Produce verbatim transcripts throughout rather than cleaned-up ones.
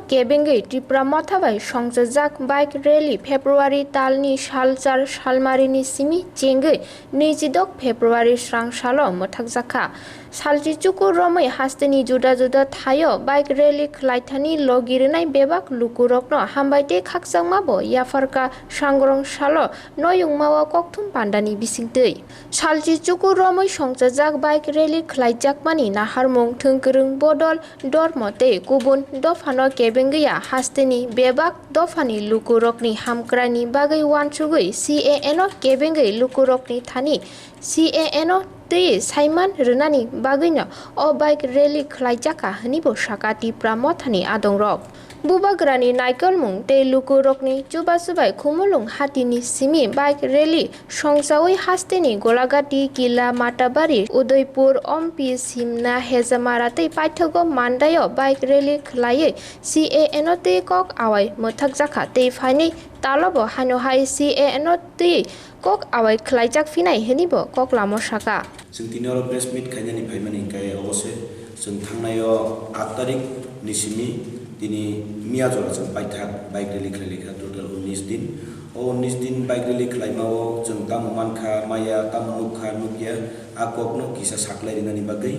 Kebengwi Tipra Motha bai songchajak bike rally February talni salchar salmarini simi chengwi nijidok February srang salo mwthakjakha. Salchi chukur romwi hasteni juda juda thaio bike rally khlaithani logi rwnai bebak lukurokno hambai tei khakchangmabo yapharkha sangrong salo noyungmao kokthum pandani bisingtwi. Salchi chukur romwi songchajak bike rally khlaijakmani naharmung thwngkwrwng bodol dormo tei kubun dophano kebengwi ya hasteni bebak dophani lukurokni hamkraini bagwi uansugwi C A N o kebengwi lukurokni thani C A N o twi saiman rwnani bagwino o bike rally khlaijakha hwnwibo sakha Tipra Mothani adongrok. Bubagrani naikolmung tei lukurokni chubachu bai Khumulwng hatini simi bike rally songchaui hasteni Golagati, Kila, Matabari, Udaipur, Ompi, Simna, Hejamara tei paithago Mandaio bike rally khlaiwi C A N o twi kok awai mwthakjakha tei phainwi talobo haino hai C A N o twi kok awai khlaijak phinai hwnwibo koklamo sakha. Chwng tini oro press meet khainani phaimani hwnkhe obo se chwng thangnaio aat tarik ni simi tini miya jora chwng paithak bike rally khlai laikha total unnish din. O unnish din bike rally khlaimao chwng tamo mankha maya, tamo nukha nukya, a kokno kisa saklai rinani bagwi.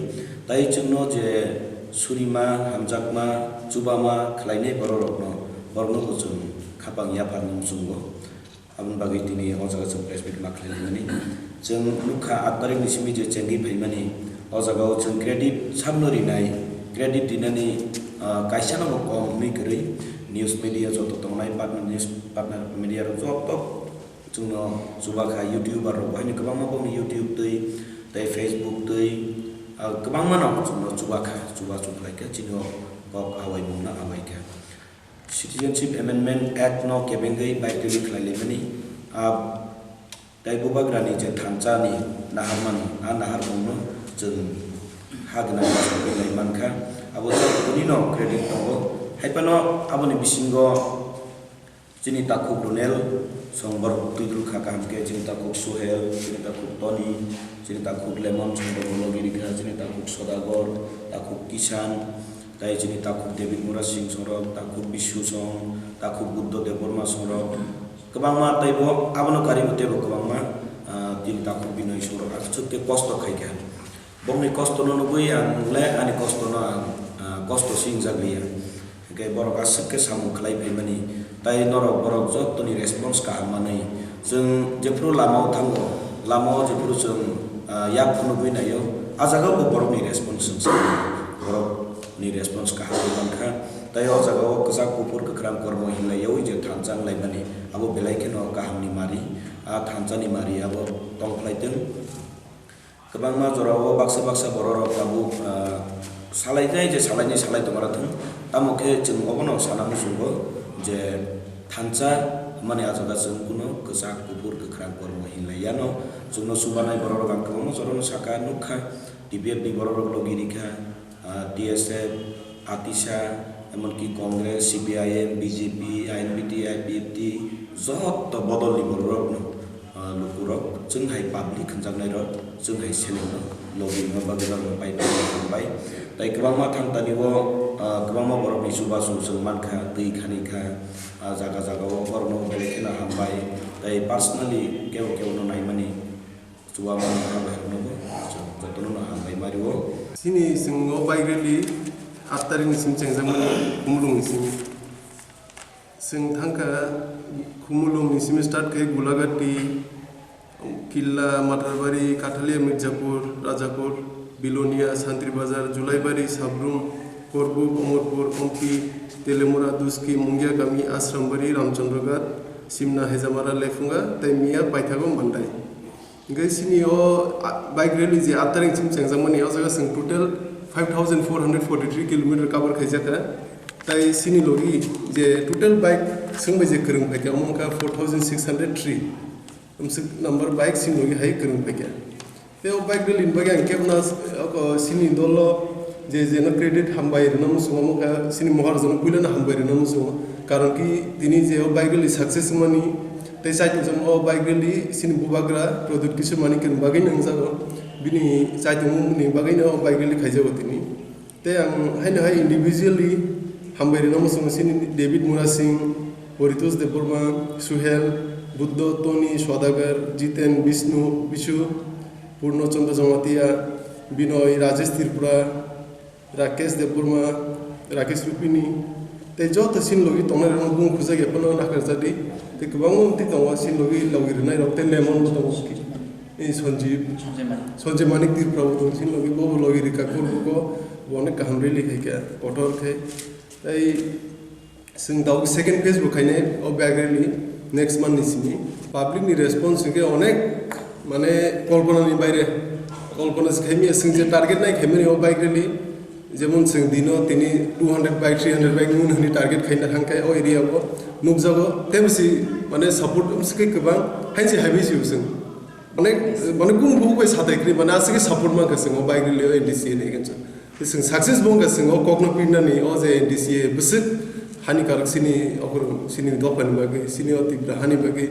Tai chwngno je surima, hamjakma, chubama khlainai bororokno, borokno bo chwng khapang yapharni muchungo. Aboni bagwi tini o jaga chwng press meet ma khlai laimani. Chwng nukha aat tarik ni simi je chengwi phaimani, o jaga o chwng credit sabno rinai, credit rinani, ah, kaisa no bo kom hwnwi kwrwi. News media joto tongnai partner news partner media rok joto chwngno chubakha, YouTuber rok bo haino kwbangma boni YouTube twi tei Facebook twi, ah, kwbangma no chwngno chubakha, chubachu khlaikha, chini o kok awaimung no awaikha. Citizenship Amendment Act no kebengwi bike rally khlai laimani. Ah, tei bubagrani je thansa ni naharmani, a naharmung no chwng ha gwnang chwngwi lai mankha. Abo joto boni no credit tongo. Haiphano aboni bisingo chini takhuk Ronel song borok twi dul kha kaham khe, chini takhuk Suhel, chini takhuk Tony, chini takhuk Lemon song borok logi rikha, chini takhuk Sodagar, takhuk Kishan, tei chini takhuk David Mura Singh songrok, takhuk Bishu song, takhuk Buddho Debbarma songrok, kwbangma teibo abono karwi bo teibo kwbangma, ah, tini takhuk Binoy songrok aswk khe kosto khaikha. Bongni kostono nugwi ang le ani kostono ang, ah, kosto se wngjak liya. Hwnkhe borok aswk khe samung khlai phaimani, tai norok borok jottoni response kaham manwi. Chwng jephuru lamao thango, lamao jephuru chwng, ah, yak phunugwi naio, a jagao bo borokni response chwng sa borokni response kaham wng mankha. Tai o jagao kwchak kuphur kwkhwrang kormo hinlaiwi je thansa wnglaimani, abo belai kheno kahamni mari, a thansani mari abo tongphlai twng. Kwbangma jorao baksa baksa bororok tabuk, ah, salainai je salainai salai tongma thwng, tamo khe chwng obono sana muchungo je thansa hwnmani a jaga chwng kuno kwchak kuphur kwkhwrang kormo hinlai yano. Chwngno chubanai bororok ang kwbangma jorano saka nukha, T P F ni bororok logi rikha, ah, T S F, ATISA, emonki Congress, C P I M, B J P, I N P T, I P F T, joto bodolni bororokno, ah, lukurok, chwng hai public hwnjaknairok, chwng hai selengno logi wngma bagwi norokno pai pai hambai. Tai kwbangma thang tani o, ah, kwbangma borokni chubachu chwng mankha, twi khani kha, ah, jaga jaga o borokno belai kheno hambai. Tai personally kebo kebo no naimani. Chubachu hambai rokno bo jotono no hambai mario. Sini chwng o bike rally aat tarik ni simi chengjakmani Khumulwng ni simi. Chwng thangkha Khumulwng ni simi start khai Gulagati, Killa, Matarbari, Kathalia, Mirzapur, Rajapur, Bilonia, Santri Bazar, Julaibari, Sabrum, Korbuk, Omorpur, Ompi, Telemura, Duski, Mungiakami, Asrambari, Ramchandraghat, Simna, Hejamara, Lephunga, tei Miya paithago Mandai. Hingke sini o, a, bike rally je aat tarik chim chengjakmani, o jaga chwng total five thousand four hundred forty three kilometer cover khaijak kha. Tai sini logi je total bike swng bai je kwrwng phaikha, omo wngkha four thousand six hundred three. Amswk number bike sini logi hai kwrwng phaikha. Tei o bike rally ni bagwi ang kebo no, o, sini dolo je, je no credit hambai rwna muchungo, omo wngkha sini Maharaj no puila no hambai rwna muchungo. Karon ki tini je o bike rally success wngmani, tei chaitung o bike rally sini bubagra Pradyut Kishore Manikya ni bagwi no wngjago. Bini chaitung ni bagwi no o bike rally khaijago tini. Tei ang haino hai individually Hambai rino muchungo chini David Murasing, Poritos Debbarma, Suhel, Buddho, Tony, Sodagar, Jiten, Bishnu, Bishu, Purno Chandra Jamatia, Binoy, Rajesh Tripura, Rakesh Debbarma, Rakesh Rupini, tei joto chini logi tongnai rokno bung khujak ya phano nakarjadi. Tei kwbangma tei tongo chini logi logi rwnai rok tei lemon bo tongo. Ei Sanjeev, Sanjay Manik. Sanjay Manik Tripura bo tongo chini logi, bo bo logi rika kurbuko, bo onek kaham rally khai kha, kotor khai. Tei chwng tabuk second phase bo khainai o bike rally next month ni simi. Public ni response hwnkhe onek, mane, kolpona ni baire, kolpona se khaimya. Chwng je target nai khaimani o bike rally, jemon chwng dino tini two hundred bike, three hundred bike ngun hwnwi target khaina thangkhe o area o nukjago, tei bwsi, mane, support bwsi kwbang, hainsi haibai si chwng. Mane, mane, kung buku bai satai kri, mane, aswk khe support mankha chwng o bike rally o N D C A ni against o. Tei chwng success bo wngkha chwng o kokno pirnani o je N D C A bwswk hani karok chini okhorok chini dophani bagwi, chini o Tripura hani bagwi.